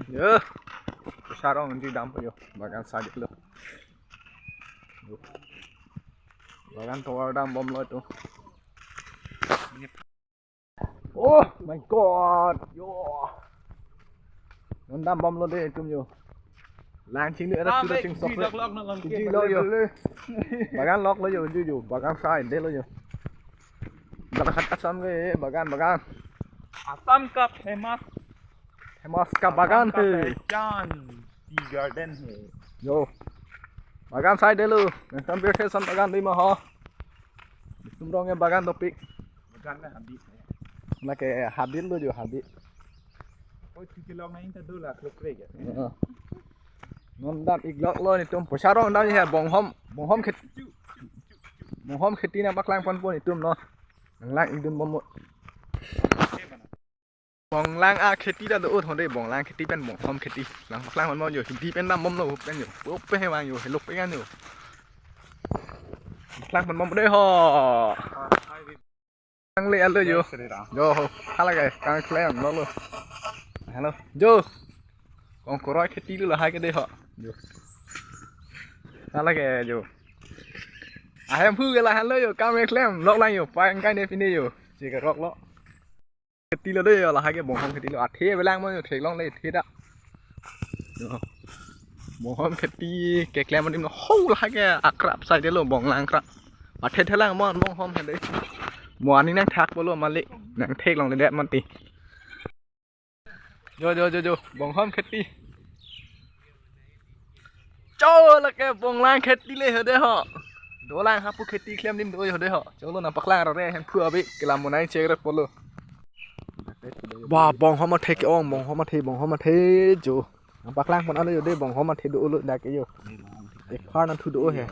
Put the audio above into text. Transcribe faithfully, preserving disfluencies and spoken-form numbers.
Yo. Sarong di dampo yo. Bagan side lo. Yo. Bagan tovar dambomlo itum. Oh my God. Yo. Non dambomlo de itum yo. Lang chinglu, era chinglu, chingsok. Lok lok non. Chinglo yo. Bagan loklo yo, yo, yo. Bagan side lo yo. Bagan khat Assam ke, bagan, bagan. Assam ka famous, famous ka bagan hai. Pehchan tea garden hai. Yo. Bagan side lo. Nangtum biar ke san bagan di ma ho. Itum rong ke bagan dopik. Bagan na habit. Lake habit lo yo, habit. Oh, chuki long na inta dola klok re ya. Non dam ik loklo itum, poisa rong dam ya, bonghom, bonghom kheti. Bonghom kheti nangpaklang ponpo itum no. Nanglang ik dunbom. Bonglang akheti ta do-o thonde, bonglang kheti pen bonghom kheti. Nangpaklang ponbom yo, Hindi pen dambomlo pen yo. Ope he vang yo, hello pe kan yo. Paklang ponbom de ho. Kang le alo yo. Jai Shri Ram. Yo ho. Hala ke kang klem lo lo. Hello. Jo. Kong koroi kheti lo lahai ke de ho. Jo. Hala ke jo. Ahem phu ke la hello yo. Kam klem lok lang yo. Pang kai ne pine yo. Cheke rok lo. Kheti lo de yo, lahai ke bonghom kheti lo. Athe belang mo yo, theklongle the ta. Yo. Bonghom kheti keklem adim lo ho, lahai ke akrap side lo, bonglang krap. Athe thelang mo bonghom he de. Mo ani nangthak bolo malik, nangtheklongle det mati. Yo, yo, yo, yo, bonghom kheti. Cho, lake bonglang kheti le ho de ho. Dolang hapu kheti klem adim do ho de ho. Cholo nangpaklang aro re, hem phu abi kelam monai chek re polo. Ba, bonghom athe ke-ong, bonghom athe, bonghom athe jo. Nangpaklang pon alo yo de, bonghom athe do lo dak yo. Ek phar nangthu do he.